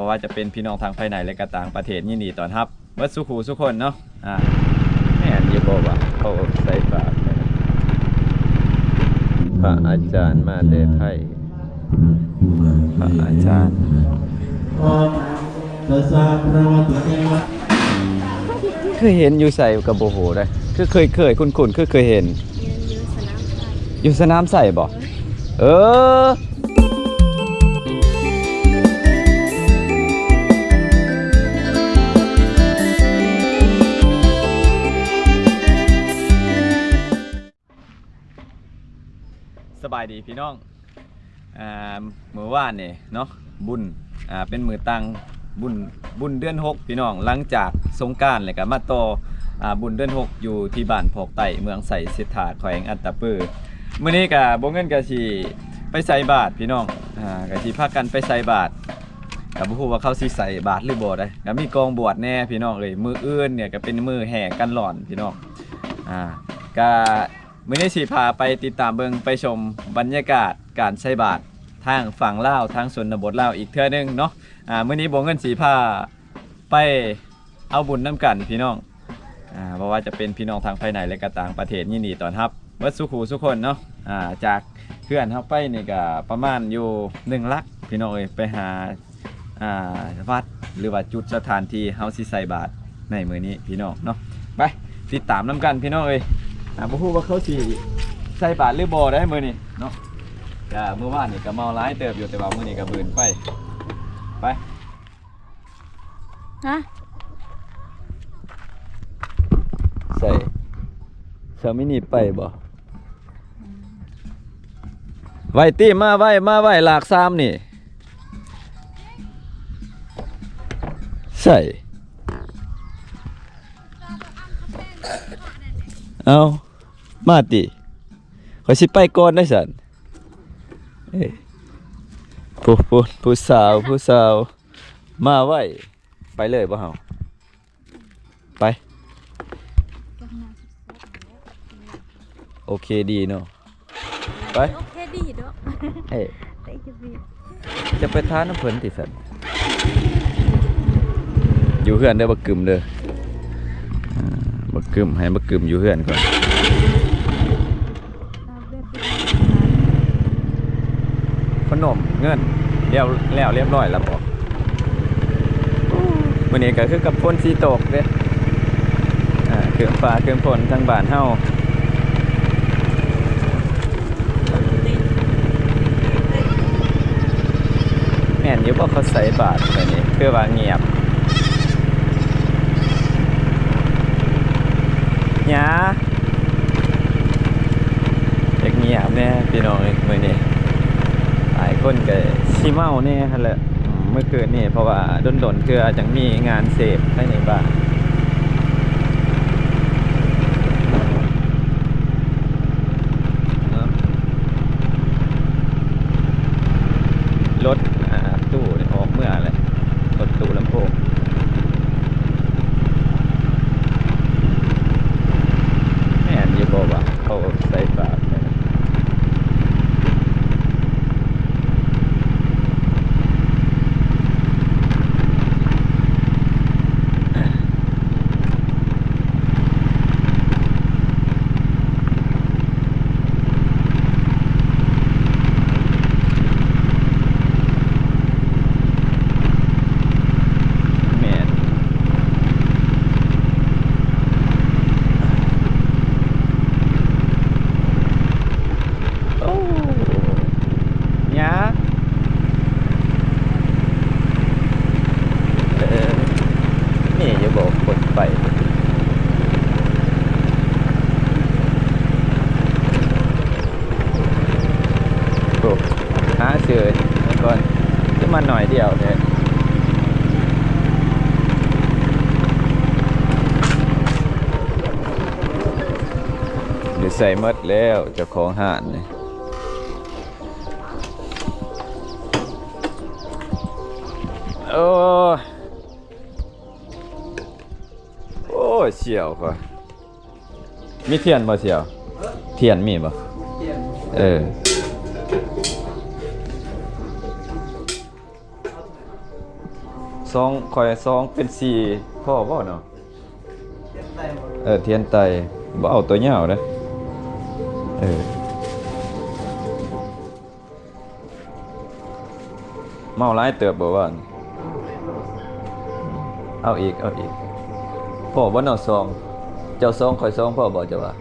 ບໍ່ວ່າຈະເປັນພີ່ນ້ອງທາງພາຍໃນ ແລະ ກະຕ່າງປະເທດ ຍິນດີຕ້ອນຮັບເບິດສູ່ຄູ່ສູ່ຄົນເນາະ. ອ່າ ແມ່ນຢູ່ບໍ່ວ່າເຂົາໃສ່ບາດ ພະອາຈານມາແຕ່ໄທ ພະອາຈານ ເຄີຍເຫັນຢູ່ໃສກໍບໍ່ຮູ້ເດ້ ຄືເຄີຍໆ ຄຸ້ນໆ ຄືເຄີຍເຫັນ ຢູ່ສະໜາມໄຊ ຢູ່ສະໜາມໄຊບໍ່? ເອີ ສະບາຍດີພີ່ນ້ອງ ອ່າ ມື້ວານນີ້ເນາະ ບຸນ ອ່າ ເປັນມື້ຕັ້ງບຸນ ບຸນເດືອນຫົກພີ່ນ້ອງ ຫຼັງຈາກສົງການ ແລ້ວກໍມາຕໍ່ ອ່າ ບຸນເດືອນຫົກ ຢູ່ທີ່ບ້ານພອກໃຕ້ ເມືອງໄຊເສດຖາ ແຂວງອັດຕະປື. ມື້ນີ້ກໍບໍ່ເງິນກໍຊິໄປໃສ່ບາດພີ່ນ້ອງ ອ່າ ກໍຊິພາກັນໄປໃສ່ບາດ ກໍບໍ່ຮູ້ວ່າເຂົາຊິໃສ່ບາດຫຼືບໍ່ໄດ໋ ກໍມີກອງບວດແດ່ພີ່ນ້ອງເອີຍ. ມື້ອື່ນນີ້ກໍເປັນມື້ແຫ່ກັນຫຼອນພີ່ນ້ອງ ອ່າ ກໍ ມື້ນີ້ຊິພາໄປຕິດຕາມເບິ່ງ ໄປຊົມບັນຍາກາດການໃສ່ບາດທາງຝັ່ງລາວ ທາງຊົນນະບົດລາວອີກເທື່ອໜຶ່ງເນາະ. ອ່າ ມື້ນີ້ບໍ່ເງິນຊິພາໄປເອົາບຸນນຳກັນພີ່ນ້ອງ ອ່າ ບໍ່ວ່າຈະເປັນພີ່ນ້ອງທາງພາຍໃນ ແລະ ກະຕ່າງປະເທດ ຍິນດີຕ້ອນຮັບເບິດສູ່ຄູ່ສູ່ຄົນເນາະ. ອ່າ ຈາກເຮືອນເຮົາໄປນີ້ກະປະມານຢູ່ໜຶ່ງຫຼັກພີ່ນ້ອງເອີຍ ໄປຫາ ອ່າ ວັດ ຫຼືວ່າຈຸດສະຖານທີ່ເຮົາຊິໃສ່ບາດໃນມື້ນີ້ພີ່ນ້ອງເນາະ. ໄປຕິດຕາມນຳກັນພີ່ນ້ອງເອີຍ ອ່າ ບໍ່ຮູ້ວ່າເຂົາຊິໃສ່ບາດຫຼືບໍ່ໄດ໋ມື້ນີ້ເນາະ. ກະມື້ວານນີ້ກະເມົາຫຼາຍເຕີບຢູ່ ແຕ່ວ່າມື້ນີ້ກະບືນໄປ ໄປ ຮະ ໃສ່ ສາວມິນີໄປບໍ່? ໄວຕິ ມາໄວ ມາໄວ ຫຼາກສາມນີ້ ໃສ່ ເອົາ ມາຕິ ຂ້ອຍຊິໄປກ່ອນໄດ໋ຊັ້ນ. ເອີ ຜູ້ ຜູ້ ຜູ້ສາວ ຜູ້ສາວ ມາໄວ ໄປເລີຍບໍ່ເຮົາ? ໄປ ໂອເຄດີເນາະ ໄປ ໂອເຄດີເນາະ ເອີ ຈະໄປທານຳເພິ່ນຕິຊັ້ນ. ຢູ່ເຮືອນເດີບັກກຶມເດີ ອ່າ ບັກກຶມ ໃຫ້ບັກກຶມຢູ່ເຮືອນກ່ອນ. ພະນົມເງິນ ແລ້ວ ແລ້ວລຽບຮ້ອຍແລ້ວບໍ? ມື້ນີ້ກໍຄືກັບຝົນຊິຕົກເດ້ ອ່າ ຄືຟ້າຄືຝົນທາງບ້ານເຮົາ. ແມ່ນຢູ່ບໍ່ ເຂົາໃສ່ບາດມື້ນີ້ ຄືວ່າງຽບ ຫຍາ ຍາກງຽບແດ່ພີ່ນ້ອງເອີຍ ມື້ນີ້ຫຼາຍຄົນກໍຊິເມົາແດ່ຫັ້ນແຫຼະ ອືມ ມື້ຄືນນີ້ ເພາະວ່າດົນໆເທື່ອຈັ່ງມີງານເສບໃນນີ້ບ້າງເນາະ. ລົດ ອ່າ ຕູ້ນີ້ອອກເມືອແຫຼະ ລົດຕູ້ລຳໂພງ ແມ່ນຢູ່ບໍ່ວະ ເຂົາໃສ່ບາດແມ່ນ. ແມ່ນ ໂອ້ ຍາ ເອີ ມີຢູ່ບໍ່ຄົນໄປ? ໂອ້ ຫາຊື້ກ່ອນ ຄືມາໜ້ອຍດຽວແທ້. ຢູ່ໃສໝົດແລ້ວເຈົ້າຂອງຮ້ານນີ້? ໂອ້ຍ ໂອ້ຍ ສ່ຽວຂ້ອຍ ມີທຽນບໍ່ສ່ຽວ? ທຽນມີບໍ່? ເອີ. ສອງ ຂ້ອຍສອງເປັນສີ່ ພໍບໍ່ເນາະ? ເອີ ທຽນໄຕ ບໍ່ເອົາຕົວຍາວເດ້. ເອີ ເມົາຫຼາຍເຕີບບໍ່ວານ? ເອົາອີກ ເອົາອີກ. ພໍບໍ່ເນາະ ສອງ ເຈົ້າສອງ ຂ້ອຍສອງ ພໍບໍ່ ເຈົ້າວ່າ?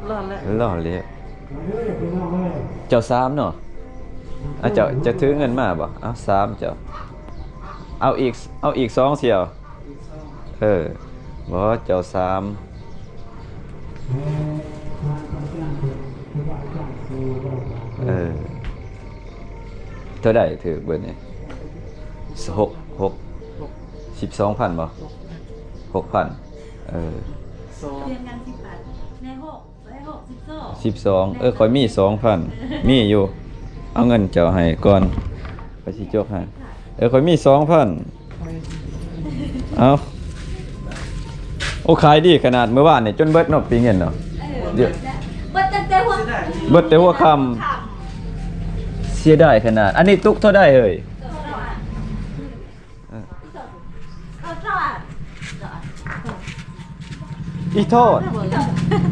ລໍແຫຼະ ລໍແຫຼະ. ເຈົ້າສາມເນາະ? ອາ ເຈົ້າ ເຈົ້າຖືເງິນມາບໍ່? ເອົາ ສາມ ເຈົ້າ. ເອົາອີກ ເອົາອີກສອງສ່ຽວ. ເອີ ບໍ່ ເຈົ້າສາມ. ເອີ ເທົ່າໃດຖືກເບິດນີ້? ຫົກ ຫົກ ສິບສອງພັນບໍ່? ຫົກພັນ. ເອີ ສອງ ລຽນກັນສິບບາດ ໃນຫົກ ໃນຫົກ ສິບສອງ ສິບສອງ. ເອີ ຂ້ອຍມີສອງພັນ ມີຢູ່. ເອົາເງິນເຈົ້າໃຫ້ກ່ອນ ຂ້ອຍຊິຈົກໃຫ້. ເອີ ຂ້ອຍມີສອງພັນ. ເອົາ ໂອ້ ຂາຍດີຂະໜາດ ມື້ວານນີ້ຈົນເບິດເນາະ ປີເງິນເນາະ. ເອີ ເດ ເບິດຕັ້ງແຕ່ຫົວ ເບິດແຕ່ຫົວຄ່ຳ ຄ່ຳ. ເສຍດາຍຂະໜາດ. ອັນນີ້ຕຸກເທົ່າໃດເຮີ້ຍ? ເອີ ອີໂທດ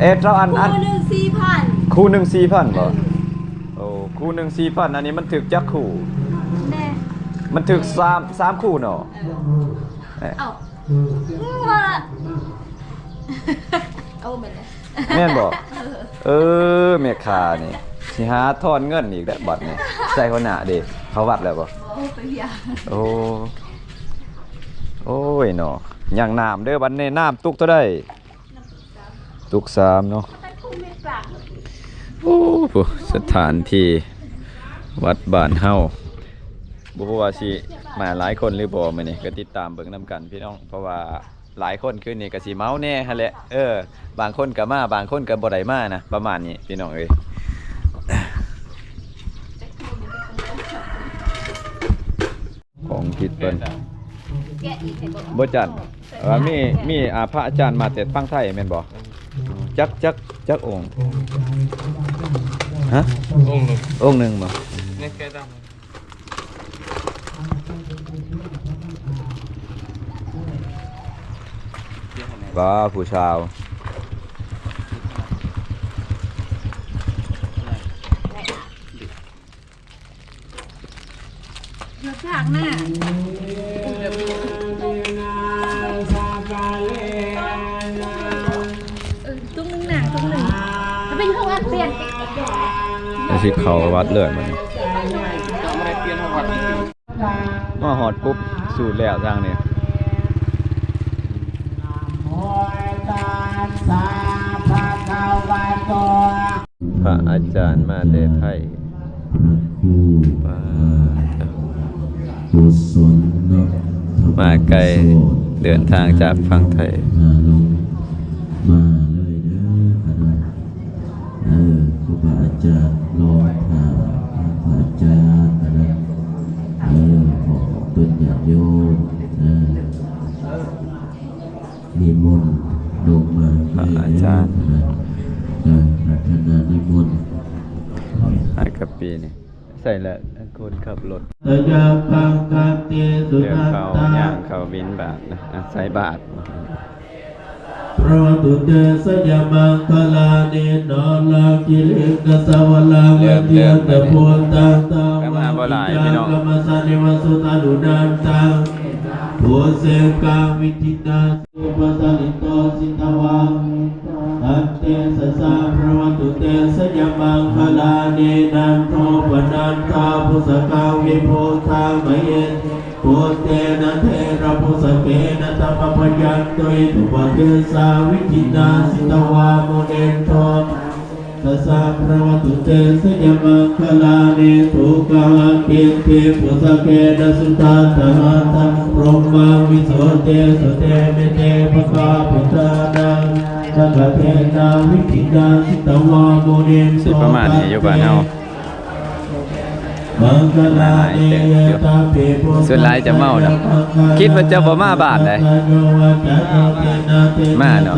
ເອ ເທົ່າອັນ ອັນ ຄູ່ໜຶ່ງສີ່ພັນ ຄູ່ໜຶ່ງສີ່ພັນບໍ່? ເອີ ໂອ້ ຄູ່ໜຶ່ງສີ່ພັນ. ອັນນີ້ມັນຖືກຈັກຄູ່? ແມ່ ມັນຖືກສາມ ສາມຄູ່ເນາະ. ເອີ ເອີ ເອົ້າ ເອົ້າ ແມ່ນແລ້ວ ເອົ້າ ແມ່ນແລ້ວ. ແມ່ນບໍ່? ເອີ ແມ່ຄ້ານີ້ຊິຫາທອນເງິນອີກແລ້ວບັດນີ້. ໃສ່ຫົວໜ້າເດ້ ເຂົ້າວັດແລ້ວບໍ່? ໂອ້ ໄປວຽກ. ໂອ້ ໂອ້ຍເນາະ ຍັງນ້ຳເດີ. ບັດນີ້ນ້ຳຕຸກເທົ່າໃດ? ຕຸກສາມເນາະ. ໂອ້ ສະຖານທີ່ວັດບ້ານເຮົາ ບໍ່ຮູ້ວ່າຊິມາຫຼາຍຄົນຫຼືບໍ່ມື້ນີ້ ກໍຕິດຕາມເບິ່ງນຳກັນພີ່ນ້ອງ ເພາະວ່າ ຫຼາຍຄົນຄືນນີ້ກໍຊິເມົາແດ່ຫັ້ນແຫຼະ. ເອີ ບາງຄົນກໍມາ ບາງຄົນກໍບໍ່ໄດ້ມານະ ປະມານນີ້ພີ່ນ້ອງເອີຍ. ຂອງຜິດເພິ່ນ ແກະອີກໃຫ້ເບິ່ງ ບໍ່ຈັນ ວ່າມີ ມີ ອ່າ ພະອາຈານມາແຕ່ຝັ່ງໄທແມ່ນບໍ່? ຈັກ ຈັກ ຈັກອົງ? ຮະ? ອົງໜຶ່ງ ອົງໜຶ່ງບໍ່? ນີ້ແກະໄດ້. ວ້າ ຜູ້ສາວ ຢູ່ທາງໜ້າ ເອີ ຕຸ້ງໜຶ່ງນາງ ຕຸ້ງໜຶ່ງ ເປັນຂອງອັນປ່ຽນ ແລ້ວຊິເຂົ້າວັດເລີຍບັດນີ້ ມາຮອດປຸບສູດແລ້ວທາງນີ້ ພະອາຈານມາແຕ່ໄທ ພະຄູ ປາດ ກຸສົນເນາະ ມາໄກ ເດີນທາງຈາກຝັ່ງໄທ ພາລົງມາເລີຍເດີ ເອີ ຄູບາອາຈານລໍຖ້າພະອາຈານນະ ເອີ ຂອບຄຸນຍາດໂຍມນະ ນິມົນລົງມາເລີຍເດີ ພະອາຈານນະ ເອີ ອາຄະນະນິມົນ ຫຼາຍກະປີນີ້ ໃສ່ແລ້ວ ຄົນຂັບລົດ ຕະຍັງຄັງຄັນຕິສຸນັນຕະ ເດີນເຂົ້າ ຍ່າງເຂົ້າບິນບາດນະ ອາ ໃສ່ບາດ ພະວັດຕຸເຕ ໄຊຍະມັງຄະລານິ ນາລະກິລິງກະສະວະລັງ ເລີ່ມ ເລີ່ມ ເທວະຕະພຸດຕັງ ທາວາ ມາບໍ່ຫຼາຍພີ່ນ້ອງ ກຳມະສານິວະສຸທາລຸນັນຕັງ ພູເສກັງ ວິທິນາ ເສ ປະສາລິໂຕ ສິດຕະວັງ ຕັນເຕຊະສາ ພະວັດຕຸເຕ ໄຊຍະມັງຄະລານິ ນັນໂທປະນັນທາ ພຸດສະກັງ ວິພຸດທັງ ມະເຫ ພຸດເທນະເທລະພຸດສະເກນະ ທຳມະພະຍັນຕຸ ອິໂຕປະເດສາ ວິທິນາ ສິດຕະວາ ມຸນີນໂທ ຕະສາ ພະວັດຕຸເຕ ໄຊຍະມັງຄະລານິ ສຸຂະຫະກິດທິພຸດສະເກນະ ສຸທັດຖະຫັດຖະ ພົມມັງ ວິສຸດທິສຸເຕ ເມເຕ ພະຄາປິຕານັງ ນະຄະເທນາ ວິທິນາ ສິດຕະວາ ມຸນີນໂທ ຊິປະມານນີ້ຢູ່ບ້ານເຮົາ. ຫຼາຍເຕີບຢູ່ ສ່ວນຫຼາຍຈະເມົາເນາະ ຄິດວ່າຈະບໍ່ມາບ້ານໃດ ມາເນາະ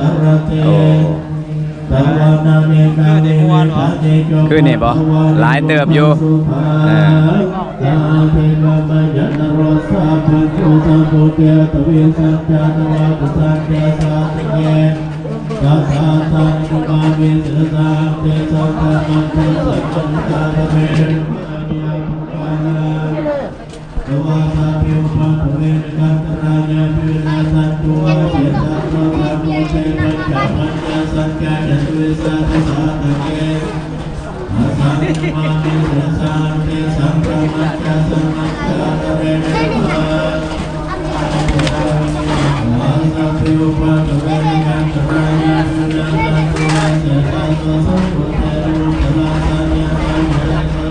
ໂອ້ ຄືນີ້ບໍ່ ຫຼາຍເຕີບຢູ່ ເອີ Savijañcātavā buddhañca sāvake satthiṃ namāmi sirasā. Tesaṃ dhammañca saṅghañca parivaṇṇaṃ pūjāmi aṭṭhaṅgārā. Sabbe sabbe upaddave anekā antarāyāpi vinassantu asesato. Saṅgho te pañcavaggisaccātiyā catuvīsatisatake satthiṃ namāmi sirasā.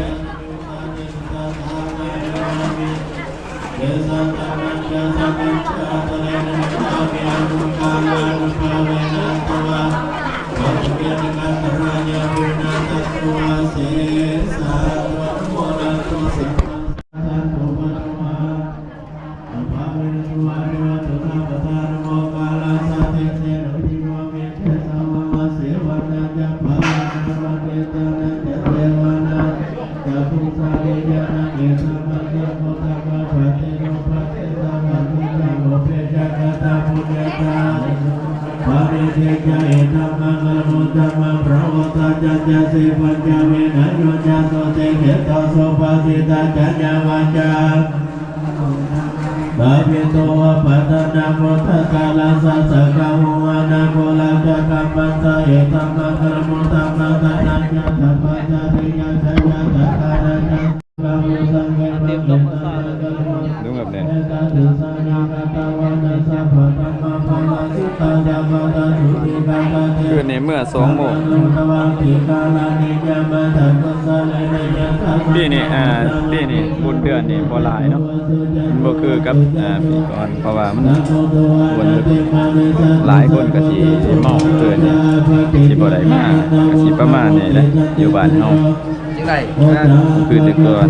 Tesaṃ dhammañca saṅghañca ādarena namāmi. Sabbe sabbe upaddave anekā antarāyāpi vinassantu asesato. Saṅgho te lokuttaraṃ sāmaṃ Pāṇinī ca upaṭṭhānā buddhasārasā saṅgaho anākulā ca. Kammaṭṭha etammaṅgalamuttamaṃ. Dānañca dhammacariyā ca ñātakānañca saṅgaho saṅghe paṭipadā etammaṅgalamuttamaṃ. ຄືນີ້ເມື່ອສອງໂມງ ປີນີ້ ອ່າ ປີນີ້ບຸນເດືອນນີ້ບໍ່ຫຼາຍເນາະ ມັນບໍ່ຄືກັບ ອ່າ ປີກ່ອນ ເພາະວ່າມັນຄົນຫຼາຍ ຄົນກໍຊິເມົາເກີນ ຊິບໍ່ໄດ້ມາ ກໍຊິປະມານນີ້ແຫຼະ ຢູ່ບ້ານເຮົາ ຈັ່ງໃດ ບໍ່ຄືແຕ່ກ່ອນ.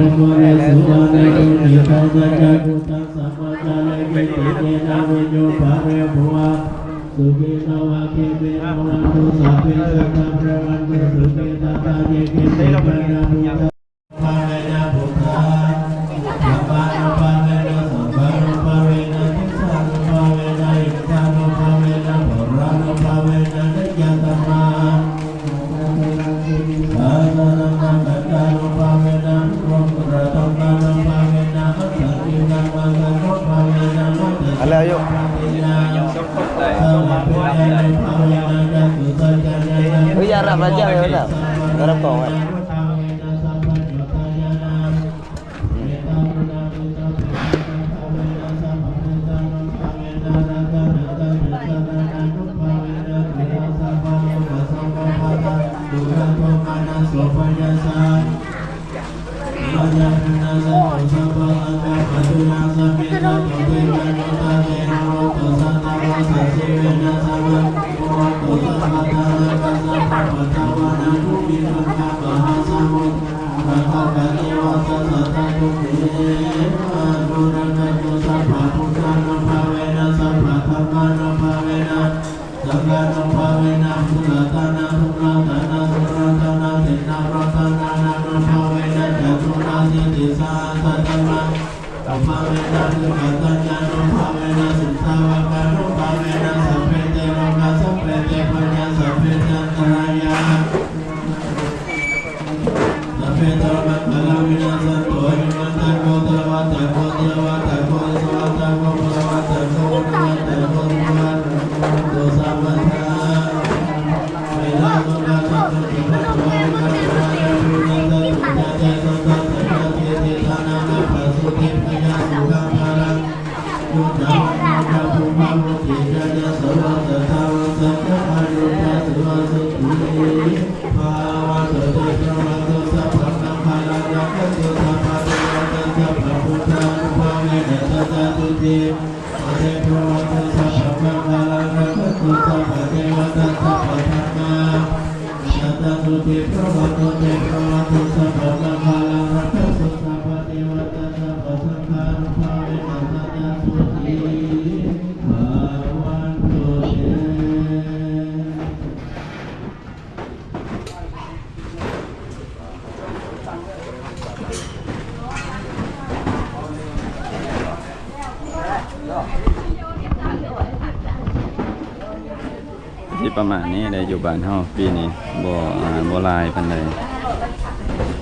ປະມານນີ້ແຫຼະ ຢູ່ບ້ານເຮົາປີນີ້ບໍ່ ອ່າ ບໍ່ຫຼາຍປານໃດ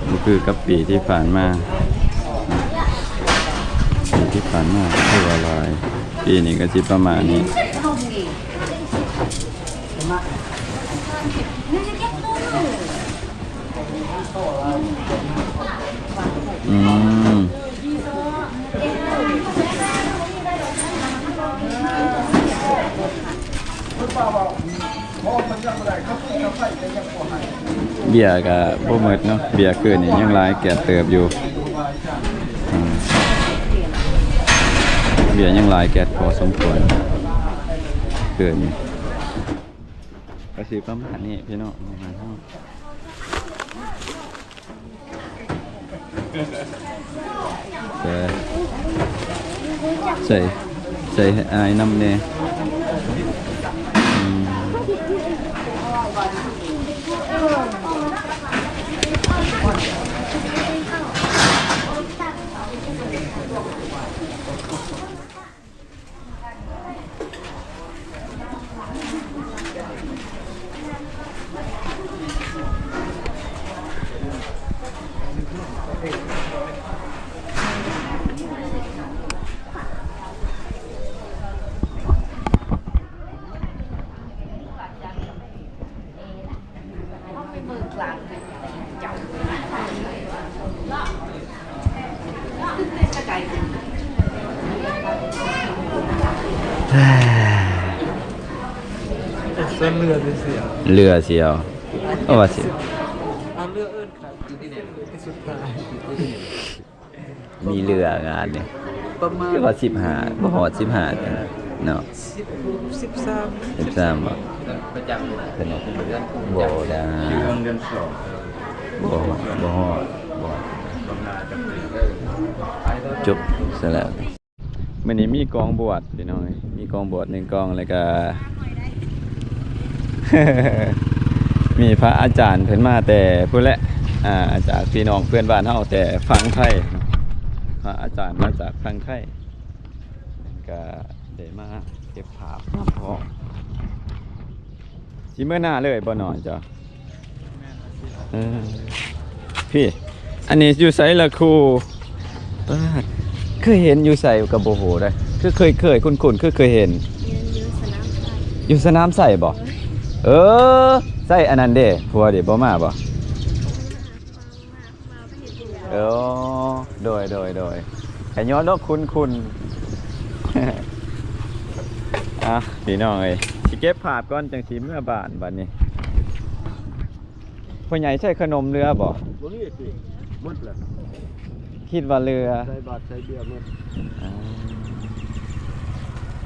ບໍ່ຄືກັບປີທີ່ຜ່ານມາ. ປີທີ່ຜ່ານມາກໍຖືວ່າຫຼາຍ ປີນີ້ກໍຊິປະມານນີ້. ອືມ ເບຍກໍບໍ່ໝົດເນາະ ເບຍຄືນນີ້ຍັງຫຼາຍແກດເຕີບຢູ່. ອືມ ເບຍຍັງຫຼາຍແກດພໍສົມຄວນ ຄືນນີ້ ກໍຊິປະມານນີ້ພີ່ນ້ອງ. ໃສ່ ໃສ່ໃຫ້ອ້າຍນຳແດ່. ອືມ ເຫຼືອຊິເອົາ ເອີ ວ່າຊິ ເອົາເຫຼືອເອີ້ນ ສຸດທ້າຍ ມີເຫຼືອງານນີ້ ປະມານ ຄືວ່າສິບຫ້າ ບໍ່ຮອດສິບຫ້າເນາະ ສິບ ສິບສາມ ສິບສາມບໍ່? ເພິ່ນວ່າບໍ່ໄດ້ ບໍ່ ບໍ່ຮອດ ບໍ່ຮອດ ຈົບຊະແລ້ວ. ມື້ນີ້ມີກອງບວດພີ່ນ້ອງເອີຍ ມີກອງບວດໜຶ່ງກອງ ແລ້ວກະ ມີພະອາຈານເພິ່ນມາແຕ່ພຸ້ນແຫຼະ ອ່າ ຈາກພີ່ນ້ອງເພື່ອນບ້ານເຮົາແຕ່ຝັ່ງໄທ ພະອາຈານມາຈາກຝັ່ງໄທ ເພິ່ນກະໄດ້ມາເກັບພາບນຳພ້ອມ. ຊິເມືອໜ້າເລີຍບໍ່ນ້ອຍເຈົ້າ? ເອີ ພີ່ ອັນນີ້ຢູ່ໃສລະຄູ? ປາດ ເຄີຍເຫັນຢູ່ໃສກໍບໍ່ຮູ້ເດ້ ຄືເຄີຍ ເຄີຍຄຸ້ນໆ ຄືເຄີຍເຫັນ ແມ່ນ ຢູ່ສະໜາມໄຊ ຢູ່ສະໜາມໄຊບໍ່? ເອີ ໃສອັນນັ້ນເດ້ ຜົວເດ້ ບໍ່ມາບໍ່? ເອີ ໂດຍ ໂດຍ ໂດຍ ກະຍ້ອນວ່າຄຸ້ນໆ. ອ່ະ ພີ່ນ້ອງເອີຍ ຊິເກັບພາບກ່ອນ ຈັ່ງຊິເມືອບ້ານບັດນີ້. ພໍ່ໃຫຍ່ໃຊ້ຂະໜົມເຫຼືອບໍ່? ບໍ່ມີຕິ ໝົດແລ້ວ ຄິດວ່າເຫຼືອ ໃສ່ບາດໃສ່ເບຍໝົດ. ອ່າ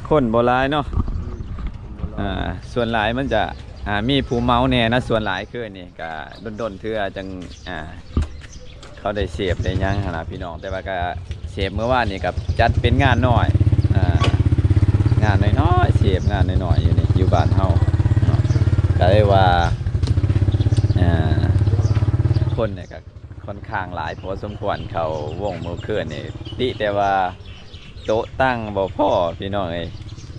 ຄົນບໍ່ຫຼາຍເນາະ ອືມ ຄົນບໍ່ຫຼາຍ ອ່າ ສ່ວນຫຼາຍມັນຈະ ອ່າ ມີຜູ້ເມົາແດ່ນະ ສ່ວນຫຼາຍຄືນີ້ ກະດົນໆເທື່ອຈັ່ງ ອ່າ ເຂົາໄດ້ເສບໄດ້ຫຍັງຫັ້ນນະພີ່ນ້ອງ ແຕ່ວ່າກະເສບມື້ວານນີ້ກະຈັດເປັນງານນ້ອຍ ອ່າ ງານນ້ອຍໆ ເສບງານນ້ອຍໆ ຢູ່ນີ້ ຢູ່ບ້ານເຮົາເນາະ ກະເລີຍວ່າ ອ່າ ຄົນນີ້ກະຄ່ອນຂ້າງຫຼາຍພໍສົມຄວນ ເຂົ້າວົງມື້ຄືນນີ້ ຕິແຕ່ວ່າ ໂຕະຕັ່ງບໍ່ພໍພີ່ນ້ອງເອີຍ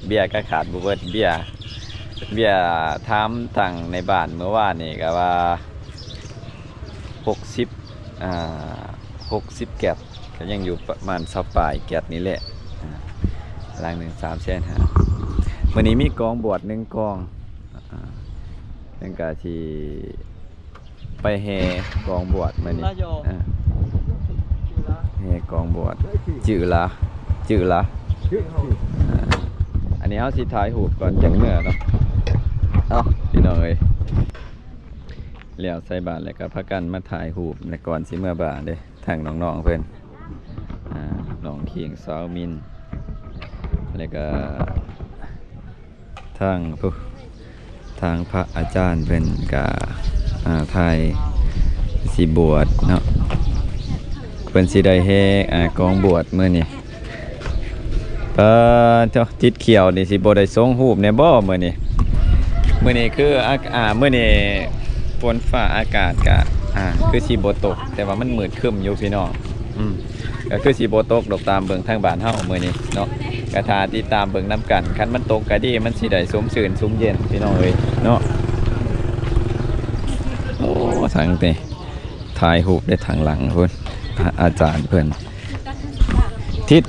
ເບຍກໍຂາດບໍ່ເບິດ ເບຍ ເບຍຖາມຕັ້ງໃນບ້ານມື້ວານນີ້ກໍວ່າຫົກສິບ ອ່າ ຫົກສິບແກັດ ກໍຍັງຢູ່ປະມານຊາວປາຍແກັດນີ້ແຫຼະ ອ່າ ຫຼັງໜຶ່ງສາມແສນຫ້າ ມື້ນີ້ມີກອງບວດໜຶ່ງກອງ ອ່າ ເພິ່ນກໍຊິ ໄປແຫ່ກອງບວດມື້ນີ້ ລະຍອງ ອ່າ ແຫ່ກອງບວດ ຈື່ລະ ຈື່ລະ ອ່າ ອັນນີ້ເຮົາຊິຖ່າຍຮູບກ່ອນຈັ່ງເມືອເນາະ ເອົາ ພີ່ນ້ອງເອີຍ ແລ້ວໃສ່ບາດແລ້ວກໍພາກັນມາຖ່າຍຮູບແລ້ວກ່ອນຊິເມືອບ້ານເດ້ ທາງນ້ອງໆເພິ່ນ ອ່າ ນ້ອງຄີງ ສາວມິນ ແລ້ວກໍ ທາງຜູ້ ທາງພະອາຈານເພິ່ນກະ ອ່າ ຖ່າຍ ຊິບວດເນາະ ເພິ່ນຊິໄດ້ແຫ່ ອ່າ ກອງບວດມື້ນີ້ ປາດໂທ້ ຕິດຂຽວນີ້ຊິບໍ່ໄດ້ສົ່ງຮູບແດ່ບໍ່ມື້ນີ້? ມື້ນີ້ຄື ອາ ອ່າ ມື້ນີ້ຝົນຟ້າອາກາດກະ ອ່າ ຄືຊິບໍ່ຕົກ ແຕ່ວ່າມັນມືດຄຶ້ມຢູ່ພີ່ນ້ອງ ອືມ ກໍຄືຊິບໍ່ຕົກດອກ ຕາມເບິ່ງທາງບ້ານເຮົາມື້ນີ້ເນາະ ກະຖ້າຕິດຕາມເບິ່ງນຳກັນ ຄັນມັນຕົກກະດີ ມັນຊິໄດ້ຊົມຊື່ນຊຸ່ມເຢັນ ພີ່ນ້ອງເອີຍເນາະ. ໂອ້ ທາງນີ້ຖ່າຍຮູບໄດ້ທາງຫຼັງພຸ້ນ ພະອາຈານເພິ່ນ ທິດ